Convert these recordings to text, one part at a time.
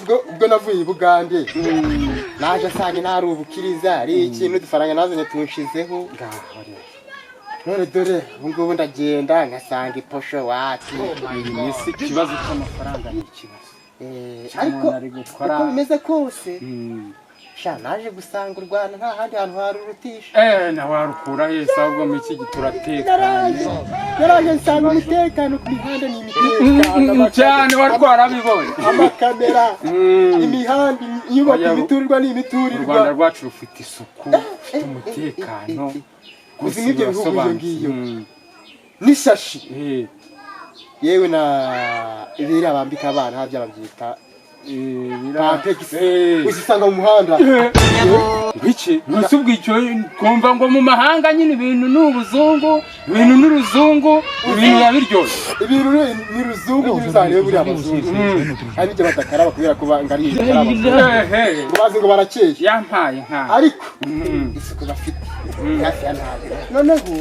Ubwo navuye i Bugande, naje asanga ntari ubukiriza, ari iki n'udufaranga nazanye tunshizeho. Ngaho rero. None dore ubu ngubu ndagenda ngasanga iposho wapi. Iyi minsi ikibazo cy'amafaranga ni ikibazo. Icyo Ariko umuntu ari gukora. uko bimeze kose, sha, naje gusanga u Rwanda nta handi hantu harurutisha. Nawe warukura hese? Ahubwo muri iki gihe turatekanye. Naraje nsanga umutekano ku mihanda ni imitekano. Cyane, wari twarabibonye. Amakamera, imihanda, inyubako, Oya, imiturirwa ni u imiturirwa. Rwanda rwacu rufite isuku, rufite umutekano. Uzi nk'ibyo bihugu iyo Birasobanutse. ngiyo n'ishashi, yewe na biriya bambika abana habya babyita pampegisi, uzisanga mu muhanda. Ngwiki ntuse ubwo icyo twumva ngo mu mahanga nyine ibintu ni ubuzungu, ibintu ni uruzungu, ibintu biba biryoshye. Ibintu ni ruzungu nyine, uzarebe buriya abazungu hari n'ibyo badakaraba kubera ko ngo ari abazungu, ngo bazi ngo barakeye. Yampaye nka Ariko isuku bafite hafi ya ntabwo noneho.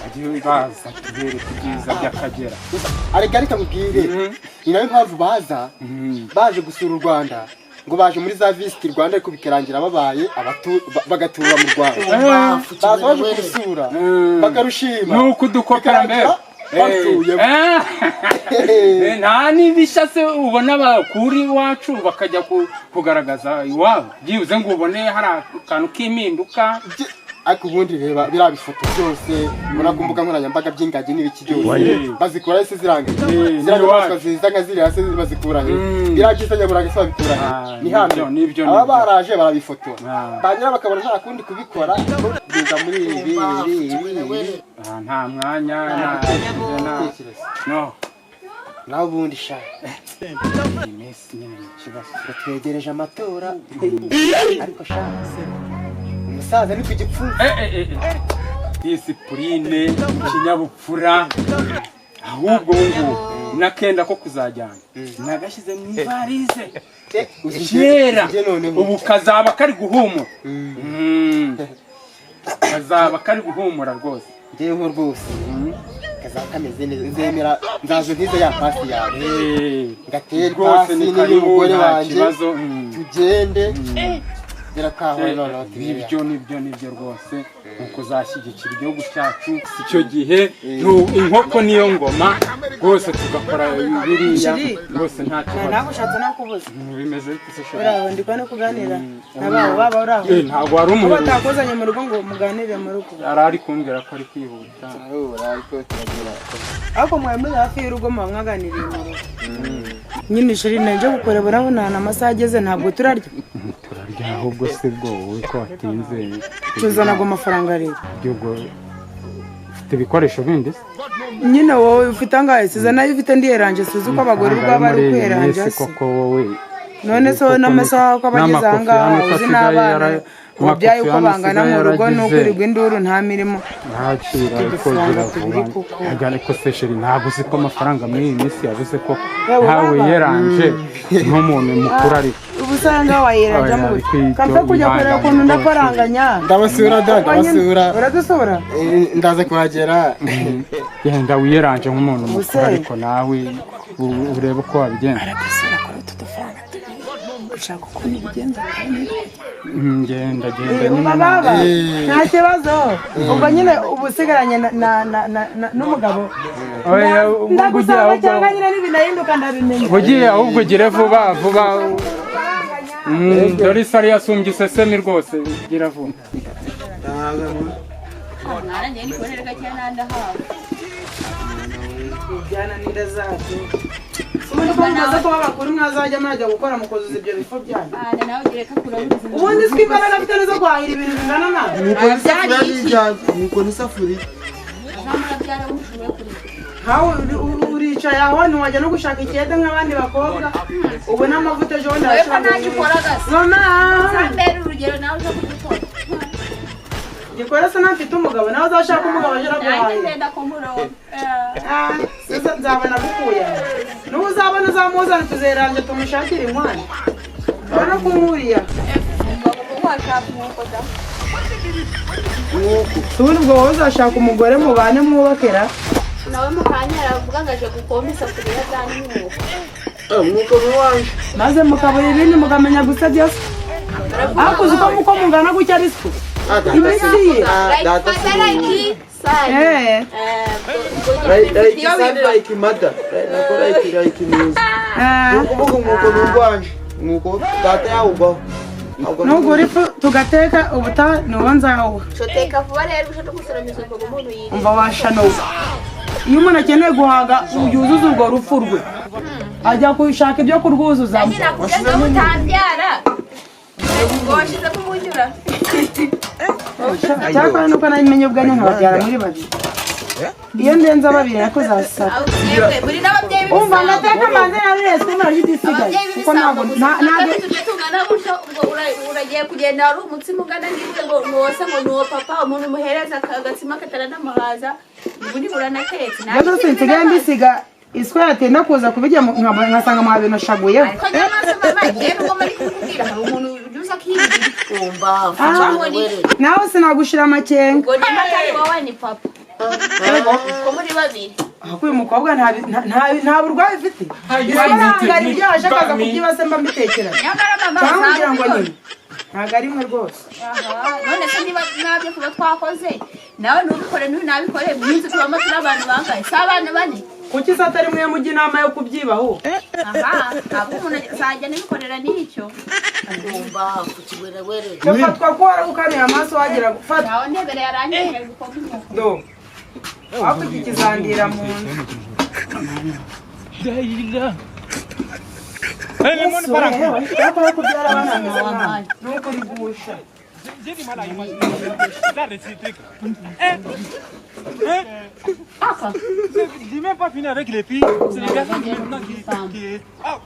Bajye baza tubereke ibyiza by'Akagera. Areka, reka mubwire, ni nayo mpamvu baza baje gusura u Rwanda ngo baje muri za Visit Rwanda, ariko bikarangira babaye bagatura mu Rwanda. Baza baje kurusura, bakarushima, Ni uko udukopera mbere. bikarangira batuyemo. Nta n'ibishya se ubona bakura iwacu bakajya kugaragaza iwabo, byibuze ngo ubone hari akantu k'impinduka? Ariko ubundi reba biriya bifoto byose ubona ku mbuga nkoranyambaga by'ingagi n'ibiki byose, bazikura se ziranga ziriya Ni nyamaswa iwacu. ziza nka ziriya se bazikura he? Biriya byiza nyaburanga se babikura he? Ah, Ni hano. Nibyo, nibyo, Aba nibyo. baraje barabifotora, banyura bakabona nta kundi kubikora, biza muri ibi ibi ibi ibi. Ah, nta mwanya, nta Gutekereza. No. Nawe ubundi sha, Iyi minsi nyine ni ikibazo. Ngo twegereje amatora, ariko sha, umusaza ni ku gipfunsi. Discipline, ikinyabupfura. Ahubwo ubu ngubu n'akenda ko kuzajyana nagashyize mu ivarize kera. Uzi noneho. Ubu kazaba kari guhumura. Kazaba kari guhumura rwose. Njyewe rwose kazaba kameze neza, nzemera nzaza ntize ya pasi yawe, ngatere Rwose ipasi ni karibu, n'umugore nta wanjye, kibazo. Tugende birakahora noneho tubere. Nibyo, nibyo, nibyo rwose, ni ukuzashyigikira igihugu cyacu. Icyo gihe inkoko niyo ngoma rwose, tugakora biriya Shiri. rwose, nta kibazo. Nawe ushatse nakubuza. Bimeze bite se, sheri? Uraho, ndi no kuganira nabawe baba uraho. Ntabwo wari Ko umuheruka. batakuzanye mu rugo ngo muganire mu rugo? Yari ari kumbwira ko ari kwihuta. Turahura ariko turagira. Ariko mwari muri hafi y'urugo, muba mwaganiriye mu rugo nyine. Sheri, najya kukureba, urabona ahantu amasaha ageze, ntabwo turarya. Turarya. Ahubwo se bwo wowe ko watinze? Tuzana ago mafaranga rero. Ubwo ufite ibikoresho bindi se? Nyine wowe ufite angahe? Siza nayo ufite, ndiyeranje, suzi uko abagore ubwabo ari Muri iyi ukwiyeranja minsi se. Koko wowe. None se wowe n'amasaha uko aba ageze aha ngaha, uzi n'abana ubyaye uko bangana mu rugo, ni ukwirirwa induru, nta mirimo. Ntakira ariko. Udufaranga Gira tubiri vuba. kuko. Ntabwo ariko se sheri, ntabwo uzi ko amafaranga muri iyi minsi yabuze ko Yewe, ntawe baba. yeranje nk'umuntu mukuru ariko. Ubu usanga wayeranja mu Oya, ariko ibyo kampe kujya kureba ukuntu ndafaranganya. Ndabasura da, ndabasura. Uradusura? Ndaza kuhagera. Genda wiyeranje nk'umuntu mukuru. Ubuse. Ariko nawe urebe uko wabigenza. Aradusura kuri utu dufaranga tubiri, ushaka ukuntu ubigenza. Genda, genda nyine. Baba, nta kibazo. Ubwo nyine uba usigaranye n'umugabo. Oya, ubwo ugiye Ndagusaba ahubwo cyangwa nyine n'ibinahinduka ndabimenya. Ugiye ahubwo ugire vuba vuba. Dore isari yasumbye isesemi rwose, gira vuba. Mwana, njye ndi kubonera gakeya nandahawe. Ibyana n'inda zabyo, ubundi ko mumaze kuba bakuru, mwazajya murajya gukora mukuzuza ibyo bifu byanyu. Ana nawe ugire kakurabuze. Ubundi siko imbaraga afite nizo guhahira ibintu bingana nawe. Nuko n'isafuriya y'ijyanye, nuko n'isafuriya. Zamurabyara mushoboye kurya. Nkawe uricaye aho, ntiwajya no gushaka ikiyede nk'abandi bakobwa, ubu n'amavuta ejo bundi Wowe ko arashira. ntacyo ukoraga se? Mama. Sambere urugero, nawe uza kugikora. Gikora se? Ntafite umugabo, nawe uzashaka umugabo aje Nanjye araguhahira. ngenda kumurongo. Ah, sasa nzabona agukuye aho, n'ubu uzabona uzamuzana, tuzeranje tumushakire inkwano, urabona ko nkuriya. Washaka umwuko da. Ubundi ubwo wowe uzashaka umugore mubane mwubakera. Nawe mukanya aravuga ngo aje gukomba isafuriya za n'umwuko. Umwuko ni uwanjye. Maze mukabura ibindi mukamenya gusa byose. Ariko uzi ko muko mungana gutya ari siko. Iminsi ye. Like Data father, like son. Eh. Like son, like mother. Nako like news. Eh. Ni ukuvuga umwuko ni urwanje. Umwuko data yawugwaho. Nugura ifu tugateka ubutaha niwo nzawuha. Shoteka vuba rero ushaka gusoroma izo mboga umuntu yirira. Umva washanoza. Iyo umuntu akeneye guhaga yuzuza urwo rupfu rwe. Ajya gushaka ibyo kurwuzuzamo. Nanjye nakubwiye ngo utambyara. Ngo washizemo umunyura. Cyakora nuko nabimenye ubwanjye nkababyara muri babiri. Iyo ndenza babiri nako zasara. Aho twebwe muri n'ababyeyi Umva b'ibisambo. ngateka manze narese murarya igisigaye. Ababyeyi Kuko b'ibisambo ntabwo gusa ntabwo twebwe tujya tungana gutyo ubwo uragiye kugenda wari umutsima ungana nk'iwe ngo nuwose ngo nuwo papa umuntu umuhereza agatsima kataranamuhaza ubundi buranatetse. Rero nsigaye mbisiga iswa yatinda kuza kubirya nkasanga mwabinoshaguyeho. Ariko nyamara mama igihe nubwo muri kubikubwira hari umuntu uza akiyibwira. Nawe sinagushira amakenga. Ubwo nimba atari wowe ni papa. Ko muri babiri. Ahubwo uyu mukobwa nta burwayi ufite. Ifaranga riryoshye akaza kubyibase mba mbitekeranye. Nyamara mama Cyangwa kugira ngo usanga ni ntabwo ari mwe rwose. Aha, none se niba nabyo kuba twakoze nawe ntubikore n'uyu nabikore mu nzu tubamo turi abantu bangahe si abana bane. Kuki se atari mwe mujya inama yo kubyibaho? Aha, ntabwo umuntu azajya anabikorera n'icyo. Fatwa ko wari ukanuye amaso wagira ngo fatwa. Nawe ndebere yarangije gukoma inkoko. Do. Hafi iki kizandira mu nzu. Cyakora kubyara abana bameze nkawe ni uko uri guhusha. J'ai même pas fini avec les filles. C'est les garçons qui maintenant qui. Ah.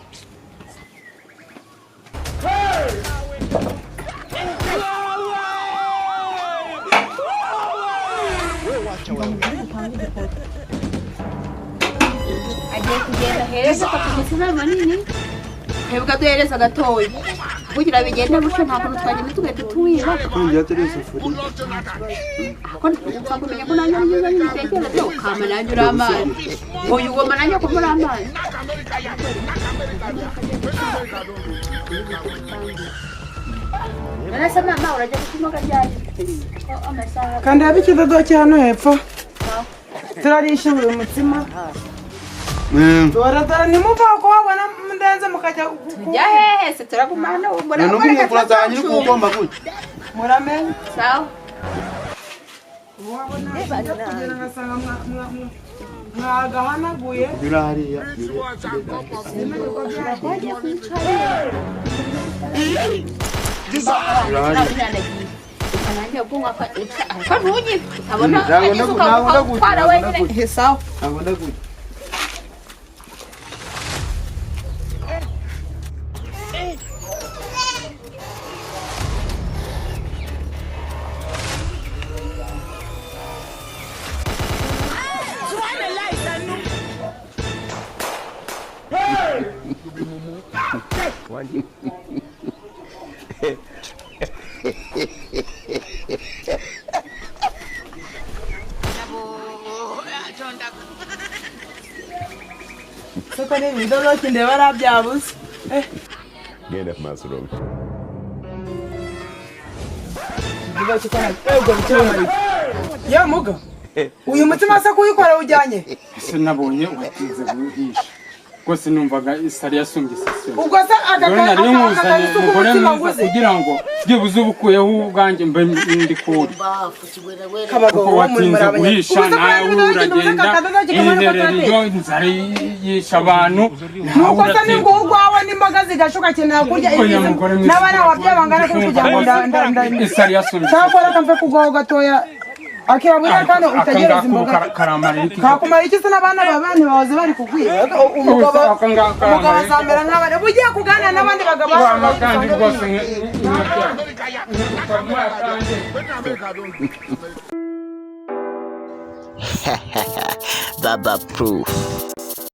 Agiye kugenda ahereza papa umutsima manini twebwe aduhereza gatoya kugira bigende gutyo nta kuntu twagenda tugahita tuwiba. Ngiye atari isafuriya. Ariko upfa kumenya ko nanjye ari byiza n'ibitekerezo ukama nanjye uri amazi uyu ugomba nanjye kuba uri amazi. None se mama urajya gutumoga ryari? Ko amasaha Kanda habe ikidodoki hano hepfo. Turarisha buri mutsima. Dore dore ntimuva ko wabona ndenze mukajya tujya hehe se turaguma hano None ubu umwuko urazanye uri kuwugomba gutya. Muramenye. Sawa. Wabona kugera ngasanga mwagahanaguye. Nyura hariya. Wagiye kwicara. Nyura hariya. Nanjye ubwo ariko ntunywe utabona Ntabwo ageze ntabwo ukawutwara wenyine. Sawa. Ntabwo ndagutya. Soko ni ibidodoki ndeba arabyabuze. Ikidodoki ko ntabwo bikira. Ya muga. Uyu mutsima se kuwikora ujyanye? Ese nabonye watinze guhisha. Rwose numvaga isari yasumbye iseseme. Ubwo se Dore nari nkuzanye akagasuka umugore umutsima mwiza nguze. kugira ngo byibuze uba ukuyeho ubwanjye mbe ndi kure. Kabagabo Kuko watinze guhisha nawe uragenda iherera iryo nzara yisha abantu. Nuko se ni urwawe n'imboga zigashuka akenera kurya Oya, mugore mwiza. n'abana wabyaye bangana kuri kugira ngo nda Isari yasumbye. Cyakora kamve kugwaho gatoya akibabura kandi utegereza imboga. Karamara iki? Kakumara iki se n'abana bawe ntibahoze bari kugwira? Umugabo umugabo azamera nk'abana uba ugiye kuganira n'abandi bagabo. Wama kandi rwose Baba Proof.